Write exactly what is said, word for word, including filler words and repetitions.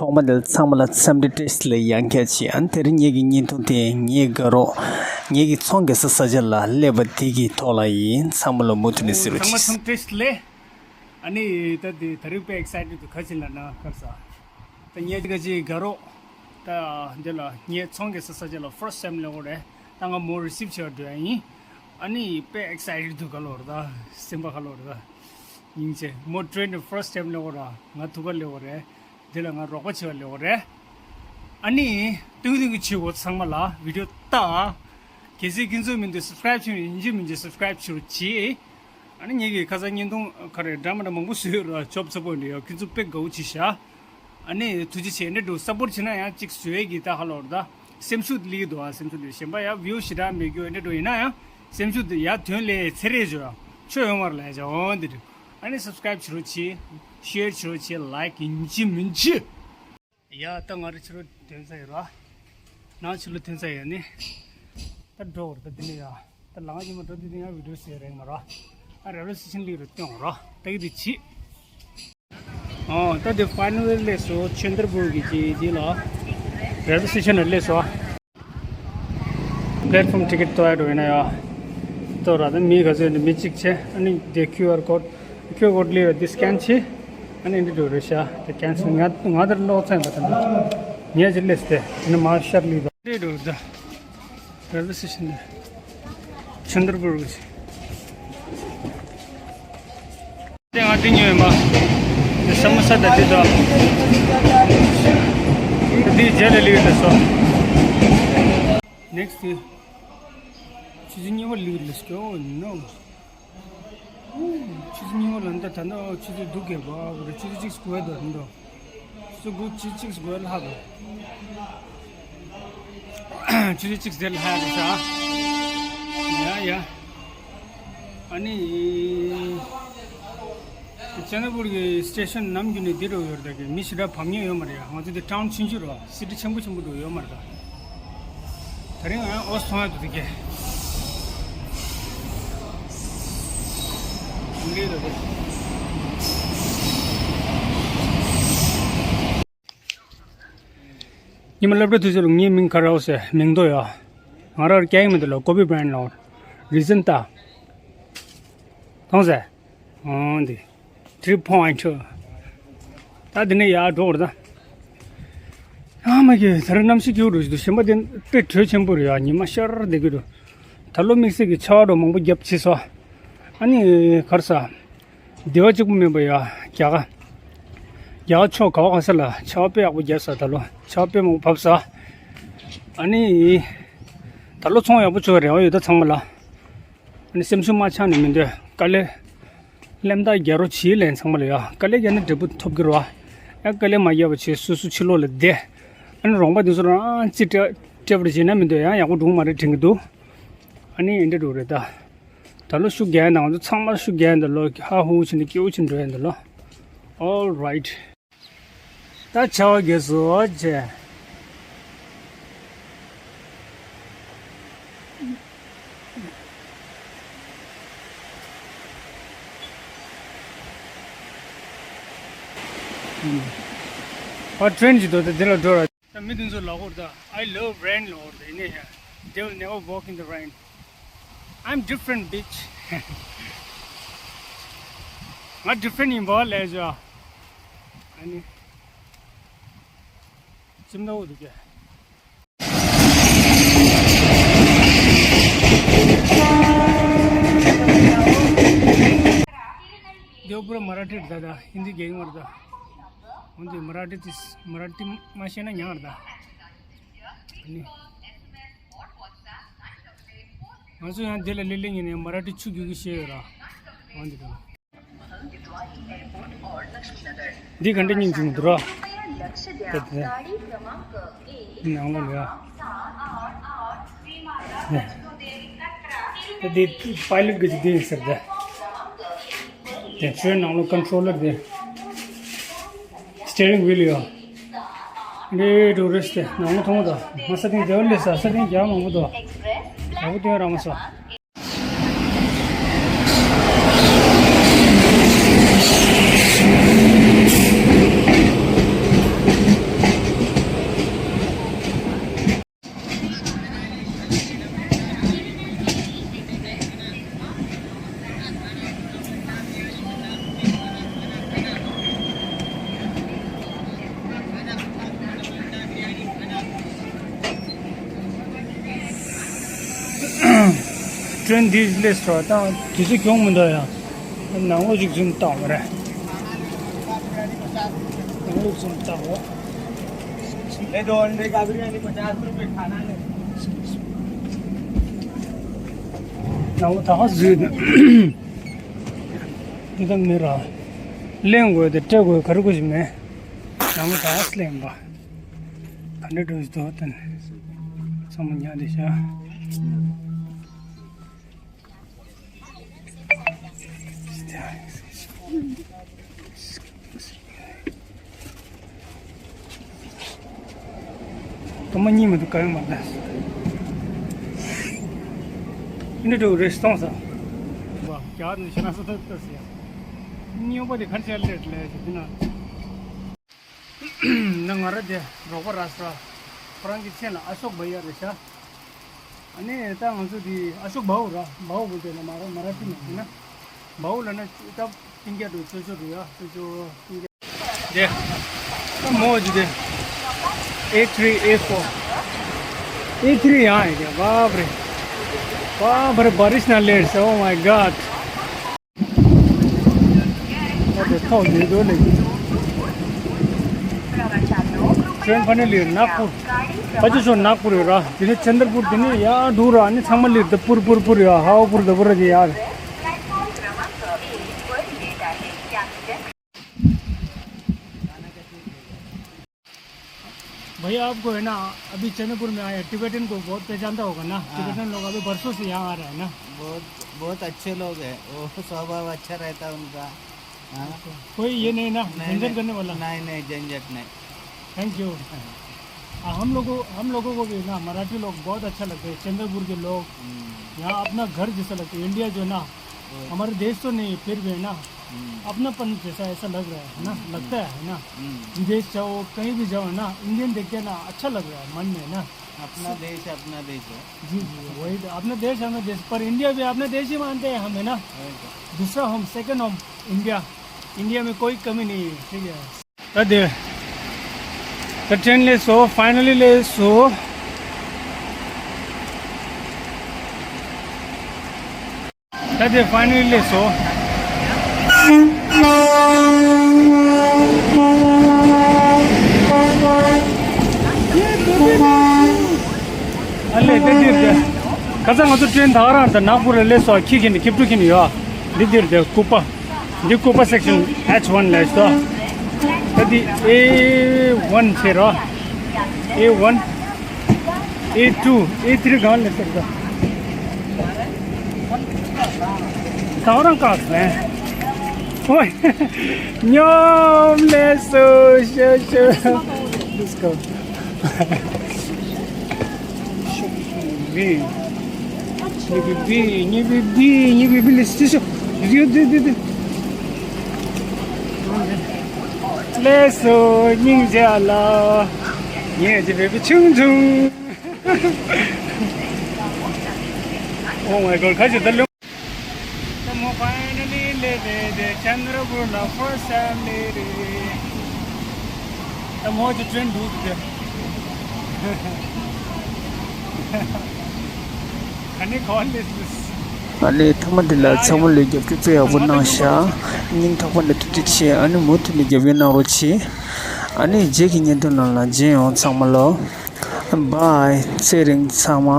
ཐོག་མ་དེ་ཚང་མ་ལ་འཚམས་འདྲི་བཀྲ་ཤིས་བདེ་ལེགས་ཡང་བསྐྱར་བྱས། ཨ་ནི་དེ་རིང་ངེད་ཀྱི་བརྙན་ཐུང་དེ་ངའི་དགའ་རོགས་ངེད་ཀྱི་ཚོང་རྒྱག་ས་ས་ཆ་ལ་སླེབས་པ་དེ་གི་ཐོག་ལ་ཡིན། ཚང་མ་ལ་མུ་མཐུད་ནས་གཟིགས་རོགས་ཚང་མ་གྱིས། འཚམས་འདྲི་བཀྲ་ཤིས་བདེ་ལེགས། ཨ་ནི་ད་དེ་ད་རིང་དཔེ་ཨེག་སའི་ཊེཌ་འདུག་ག་ཅི་ལབ་ན་ཁར་ས། ད་ངེད་ཀྱི་དགའ་རོགས་ད་འདི་ལ་ངའི་ཚོང་རྒྱག་ས་ས་ཆ་ལ་ཕར་སི་ཊི་ཊའིམ་སླེབས་པ་རེད། ད་ང་མོ་རི་སིབ་བྱེད་པར་འགྲོ་ཡ་ཡིན། ཨ་ནི་དཔེ་ཨེག་སའི་ཊེཌ་འདུག་ག་ལབ་རེད། ད་སེམས་པ་ག་ལབ་རེད། ད་སྙིང་རྗེ། མོ་ཊི་རེན་ནས་ཕར་སི་ཊི་ཊའིམ་སླེབས་པ་རེད། ང་ཐུག་ག་སླེབས་པ་རེད། འདི་ལ་ང་རོགས་པ་བྱེད་པར་སླེབས་པ་རེད། ཨ་ནི་ཏུང་ཏུང་གི་བྱེད་སྒོ་ཚང་མ་ལ་བི་ཌི་ཡོ་ལྟ། གལ་སྲིད་ཁྱེད་ཚོ་མི་འདུག་སབ་སི་ཀ་རའིབ་བྱེད་མི་འཇིགས་མི་འཇིགས་སབ་སི་ཀ་རའིབ་བྱེད་རོགས་གྱིས། ཨ་ནི་ངེད་ཀྱིས་ཁ་སང་བརྙན་ཐུང་ག་རེ་འདྲ་མི་འདྲ་མང་པོ་བཟོས་ཡོད་ར། ཅོབ་ཚ་པོ་འདྲ་ཡོད། ཁྱེད་ཚོ་དཔེ་དགའ་བོ་བྱེད་ཤག་ཨ་ནི་ཐུགས་རྗེ་ཆེ། འདྲ་འདུག་སབ་པོར་བྱེད་ན་ཡང་གཅིག་བཟོས་ཀྱི་ད་ཧ་ལོར་ད་སེམས་ཤུགས་སླེབས་འདུག་ཨ་སེམས་ཤུགས་སླེབས། གཞན་པ་ཡང་བིའུ་ཞེ་དྲག་མེད་རྒྱུ་འདྲ་འདུག་ཡིན་ན་ཡང་སེམས་ཤུགས་དེ་ཡར་ཐོན་ལེ་ཚེ་རེ་བྱོས་ཆོས་ཡོང་བར་ལས་བྱ་འོང་འདི་འདུག་ཨ་ནི་སབ་སི་ཀ་རའིབ་བྱེད་རོགས་གྱིས། ཤེར་བྱེད་རོགས་གྱིས། ལའིཀ་ཡིན་གཅིག་མིན་གཅིག་ཡ་ད་ང་རང་ཕྱི་ལོགས་ཐོན་ཚར་ཡོད་ར། ནང་ཕྱི་ལོགས་ཐོན་ཚར་ཡོད་ནི། ད་འགྲོ་བར་ད་འདི་ནས་ཡ། ད་ལང་ཉི་མ་འགྲོ་དུས་དེ་ཡང་བི་ཌི་ཡོ་བཟོས་རེད་མ་ར། ཨ་རེ་ལ་སི་ཊེ་ཤན་སླེབས་རེད་སྟོན་ར། ད་གི་དེ་བྱེད། ཨོ་ད་དེ་ཕའི་ནལ་ལི་སླེབས་སོང་། ཆུན་དར་བུར་གི་ཅི་དེ་ལ། རེལ་ཝེ་སི་ཊེ་ཤན་ལ་སླེབས་སོང་། པླེ་ཊི་ཕོམ་ཊི་ཀེ་ཊི་གཏོང་ཡ་འགྲོ་ཡིན་ན་ཡ། གཏོང་ར་ད་མི་ག་ཚོད་འདི་མི་གཅིག་བྱས། ཨ་ནི་དེ་ཁྱུ་ཨར་ཀོཌ། ཁྱུ་ཨར་ཀོཌ་ལས་ར་འདི་སི་ཀེན་བྱས། ཨ་ནི་འདི་འགྲོ་རེད་ཤག་ད་ཀེན་སལ། ང་ང་ད་ལོག་ཚར་ཡིན་པ་ད་འགྲོ། ངས་ཅི་ལས་སྟེ་ཨ་ནི་མར་ཤར་ལི་ད། འདི་འགྲོ་ད། རེལ་ཝེ་སི་ཊེ་ཤན་འདི། ཆུན་དར་བུར་གི། དེ་ང་དེ་ཉོས་མ། དེ་ས་མོ་ས་ད་དེ་ད། དེ་རྗེས་ལ་ལུས་ད་སོ། ནེག་སི་དེ། ཆུ་ཚོད་གཉིས་པ་ལུས་ལ་སྐྱོ་ནོ། ཆུ་ཚོད་གཉིས་པ་ལ་འདི་ད་ནོ་ཆུ་ཚོད་སྡུག་གེ་བ་བ་རེ་ཆུ་ཚོད་གཅིག་སྐུ་བ་དོ་འདོ། ཆུ་ཚོད་དགུ་ཆུ་ཚོད་གཅིག་སྐུ་བ་ལྷག་དོ། ཆུ་ཚོད་གཅིག་ཟེར་ལྷག་རེད་ཤག་ཡ་ཡ། ཨ་ནི། ཅན་དར་བུར་གི་སི་ཊེ་ཤན་ནམ་རྒྱུན་ནས་འདི་འགྲོ་ཡོད་རེད་ད་གི་མི་ཞེ་དྲག་བབས་མྱོང་ཡོད་མ་རེད། ང་ཚོ་འདི་ཊའུན་ཆུང་ཆུང་རེད། སི་ཊི་ཆེན་པོ་ཆེན་པོ་འགྲོ་ཡོད་མ་རེད་ད། ད་རིང་ང་ཨོ་སི་མཐོང་ཡ་འདུག་དེ་གས། འདི་རེད་དེ། ཉི་མ་སློབ་གྲྭ་དུས་ཚོད་ལ་ངའི་མིང་ཁ་ར་འོ་ཟེར་མིང་ཐོ་ཡ། ང་རང་སྐྱེ་ཡིན་མི་འདུག་ལ་ཀོ་པི་བྷ་རེན་ལ་རི་ཛན་ཏ། མཐོང་ཟེར། འོང་འདི། ཐི་རི་པོ་ཡིན་ཊི། ད་འདི་ནས་ཡར་འགྲོ་བར་ད། ཨ་མ་གི་ད་རེས་གནམ་གཤིས་སྐྱིད་པོ་འདུག་ཞིམ་པ་དེ་དཔེ་དྲོད་ཆེན་པོ་རེད་ཡ། ཉི་མ་ཤར་བསྡད་ཀྱི་འདུག་ད་ལོ་དམིགས་བསལ་གྱི་ཆར་པ་འདྲ་མང་པོ་བརྒྱབ་བྱས་སོ། ཨ་ནི་གར་ས། སྡེ་བ་གཅིག་པུ་མིན་པ་ཡ་རྒྱ་གར། རྒྱ་གར་ཕྱོགས་ག་བ་ག་ས་ལ་ཆར་པ་དཔེ་ཡག་པོ་བརྒྱབ་ས། ད་ལོ་ཆར་པ་དཔེ་མང་པོ་བབས་ས། ཨ་ནི། ད་ལོ་ཚོང་ཡག་པོ་བྱུང་བའི་རེ་བ་ཡོད་ད་ཚང་མ་ལ། ཨ་ནི་སེམས་ཤུགས་མ་ཆག་ནས་མི་འདོད་དཀའ་ལས། གླེན་རྟགས་རྒྱག་རོགས་བྱེད་ལན་ཚང་མ་ལ་ཡ། དཀའ་ལས་རྒྱག་ན་འབྲས་བུ་ཐོབ་ཀྱི་རེད་བ། ཡང་དཀའ་ལས་མ་རྒྱག་པ་བྱས་སོ་སོ་ཕྱི་ལོགས་ལ་བསྡད། ཨ་ནི་རོགས་པ་དེ་ཚོ་རང་རྩིས་སྤྲད་སྤྲད་པར་བྱས་ན་མི་འདོད་ཡང་ཡག་པོ་འགྲོ་གི་མ་རེད་དྲན་གྱི་འདུག་ཨ་ནི་འདི་འདྲ་འགྲོ་རེད་ད། ད་ལོ་ཤུགས་རྒྱག་ཡ་ནང་ཚོ་ཚང་མ་ཤུགས་རྒྱག་ཡ་འདི་ལོ་ཧ་ཧུ་བྱས་ནས་སྐྱིད་པོ་བྱས་འགྲོ་ཡ་འདི་ལོ། All right. ད་ཆར་པ་རྒྱབ་སོང་བྱས། ཨ་ཊེན་གྱི་དོ་དེ་འདི་ལ་འགྲོ་ར། ད་མི་དེ་ཚོ་ལབ་ཀྱི་ཡོད་རེད་ད། I love rain ལབ་ཀྱི་ཡོད་རེད་ད། ཡིན་ནའི་ཡ། They will never walk in the rain. I'm different, bitch. ང་ཌི་ཕེ་རེན་ཊི་ཡིན་པ་ལས་བྱ། ཨ་ནི། ཅིམ་ནའོ་འདུག་གས། འདི་པུ་ར་མ་ར་ཊི་རེད་ད། ད་ཧིན་དི་རྒྱག་གི་མ་རེད་ད། འོན་ཏེ་མ་ར་ཊི་དེ་མ་ར་ཊི་མ་ཤེས་ན་ཉག་རེད་ད། ཨ་ནི། ང་ཚོ་ཡང་འདི་ལ་སླེབས་སླེབས་ཉིན་ནས་མ་ར་ཊི་ཆུ་རྒྱུག་གི་ཤེས་ཡོད་ར། འོན་ཏེ་དང་། འདི་ག་འདྲ་སྙིང་རྗེ་མི་འདུག་ར། དེ་དེ་ནང་ལོགས་ལ་ཡ། ད་འདི་པའི་ལོཊ་གི་ཅིག་འདི་ཡིན་ཟེར་ད། དེ་ཚོའི་ནང་ལོགས་ཀོན་ཊོ་ལར་དེ། སི་ཊི་ཡ་རིང་ཝིལ་ཡོད། འདི་ཊུ་རི་སི་ཊི་ནང་ལོགས་མཐོང་གི་འདུག་ང་ས་སྟེང་རྒྱ་བ་སླེབས་ས་ས་སྟེང་རྒྱ་མང་པོ་འདུག་རྒྱ་བོ་སྟོན་རག་མ་སོང་། ཀྲེན་འདིས་སླེབས་སོང་། ད་དུས་ཚོད་གྱོང་མི་འདུག་ཡ། ནང་ལོགས་ཅིག་ཙམ་བལྟ་བ་རེད། ནང་ལོགས་ཙམ་བལྟ་བ། ནང་ལོགས་ད་ག་ཟིག་ཡོད། འདི་ད་མི་ར། གླེང་དགོས་དེ་སྤྲད་དགོས་ག་རེ་དགོས་ཞིག་མེད། ནང་ལོགས་ད་ག་ཟིག་གླེང་བ། ག་འདྲ་འགྲོ་ཞིག་འདུག་དེ་ཚང་མ་ཉལ་བསྡད་ཤག་སྟོང་མ་གཉིས་མི་འདུག་ག་ཡོང་མ་ལ། འདི་འགྲོ་རེ་སྟོང་ས། རྒྱ་ནི་ཤ་ན་ས་ཐོད་ཐོད་ཟེར། སྨྱོ་པ་དེ་གར་ཆེར་ལས་ལས་ཟེར་དེ་ན། ན་ང་ར་དེ་རོགས་པ་ར་ས། ཁོ་རང་གི་མཚན་ལ་ཨ་ཤོག་བྷ་ཡ་རེད་ཤག་ཨ་ནི་ད་ང་ཚོ་དེ་ཨ་ཤོག་བྷའུ་ར་བྷའུ་གོ་དེ་ན་མ་ར་མ་ར་ཏི་ན་ཡིན་ན། བྷའུ་ལ་ན་ད་ཏིང་རྒྱ་དུ་ཅོ་ཅོ་རུ་ཡ་ཅོ་ཅོ་ཏིང་རྒྱ། དེ་ད་མོ་ཇི་དེ་ཨེ་ཐི་རི་ཨེ་ཕོར། ཨེ་ཐི་རི་ཡང་ཡིན་གྱི། བཱབ་རེ། བཱབ་རེ། བཱ་རི་ཤི་ན་ལེར་སོ། Oh my God. ཨོ་དེ་ཐོག་ཡོད་དོ་ལེ། ཀྲེན་ཕ་ནི་ལེར་ནག་པུར། ཕ་ཅི་ཤོ་ནག་པུར་ཡོད་ར། དེ་ནི་ཅན་དར་པུར། དེ་ནི་ཡ་འདུག་ར། ཨ་ནི་ཚང་མ་ལེར་དེ་པུར་པུར་པུར་ཡ། ཧའོ་པུར་དེ་པུར་ར་དེ་ཡ། भैया, आपको है ना, अभी चंद्रपुर में आए, टिबेटन को बहुत पहचानता होगा ना? हाँ। टिबेटन लोग अभी बरसों से यहाँ आ रहे हैं ना? बहुत, बहुत अच्छे लोग हैं। वो स्वभाव अच्छा रहता है उनका। हाँ। कोई ये नहीं ना, नहीं, झंझट नहीं। करने वाला? नहीं, नहीं, झंझट नहीं। Thank you. हाँ, हम लोगों, हम लोगों को भी ना मराठी लोग बहुत अच्छा लगते हैं, चंद्रपुर के लोग। हम्म। यहाँ अपना घर जैसा लगता है। इंडिया जो है ना, हमारे देश तो नहीं, फिर भी है ना, हम्म। अपनापन जैसा ऐसा लग रहा है, है ना? हम्म, लगता है, है ना? हम्म। विदेश जाओ, कहीं भी जाओ, है ना, इंडियन देख के ना अच्छा लग रहा है मन में, है ना? अपना देश, अपना देश है। जी, जी, वही तो, अपना देश, अपना देश, पर इंडिया भी अपना देश ही मानते हैं हम, है ना? वही तो। दूसरा home, second home, India. India में कोई कमी नहीं है, ठीक है। ད་དེ། ད་ཀྲེན་སླེབས་སོང་། ཕའི་ནལ་ལི་སླེབས་སོང་། ད་དེ་ཕའི་ནལ་ལི་སླེབས་སོང་། ཨ་ལས་དེ་དེ་དེ། ཁ་སང་ང་ཚོ་ཀྲེན་ད་ག་རང་ད་ནག་པུར་ལ་སླེབས་སོང་། ཁྱི་ཁྱི་ནི་ཁྱི་ཕྲུག་ཁྱི་ནི་ཡོད། འདི་དེར་དེ་ལྐུག་པ། འདི་ལྐུག་པ་སེག་ཤན་ཨེཆ་ཝན་ལབ་སོ། ད་འདི་ཨེ་ཝན་ཟེར་རོ། ཨེ་ཝན། ཨེ་ཊུ། ཨེ་ཐི་རི་གང་ལ་ཟེར་ད། ད་རང་བཀག་ཟེར། ཨོའི། སྙོམ་ལས་སོ་ཤོ་ཤོ། Let's go. ཉི་བི་བི། ཉི་བི་བི། ཉི་བི་བི་ལས་སོ་ཤོ། དུ་དུ་དུ་དུ། ལས་སོ་སྙིང་རྗེ་ལ། ཉེ་རྗེ་བེ་བི་ཆུང་ཆུང་། Oh my God. ཁ་ཅིག་ད་ལོ། ད་མོ་ཕའི་ནལ་ལི་སླེབས་རེད་དེ། ཅན་དྲ་པུར་ལ་ཕར་སི་ཊའིམ་སླེབས་རེད། ད་མོ་ཅི་ཀྲེན་འདུག་དེ། ཨ་ནི་ཐོག་མ་འདི་ལ་ཚང་མ་ལོས་རྒྱབ་སྐྱོར་དཔེ་ཡག་པོ་གནང་ཤག་སྙིང་ཐག་པ་ནས་ཐུགས་རྗེ་ཆེ། ཨ་ནི་མུ་མཐུད་ནས་རྒྱབ་སྐྱོར་གནང་རོགས་གྱིས། ཨ་ནི་རྗེས་ཀྱི་བརྙན་ཐུང་ནང་ལ་མཇལ་ཡོང་། ཚང་མ་ལོ། བཱའི། ཚེ་རིང་ཚང་མ།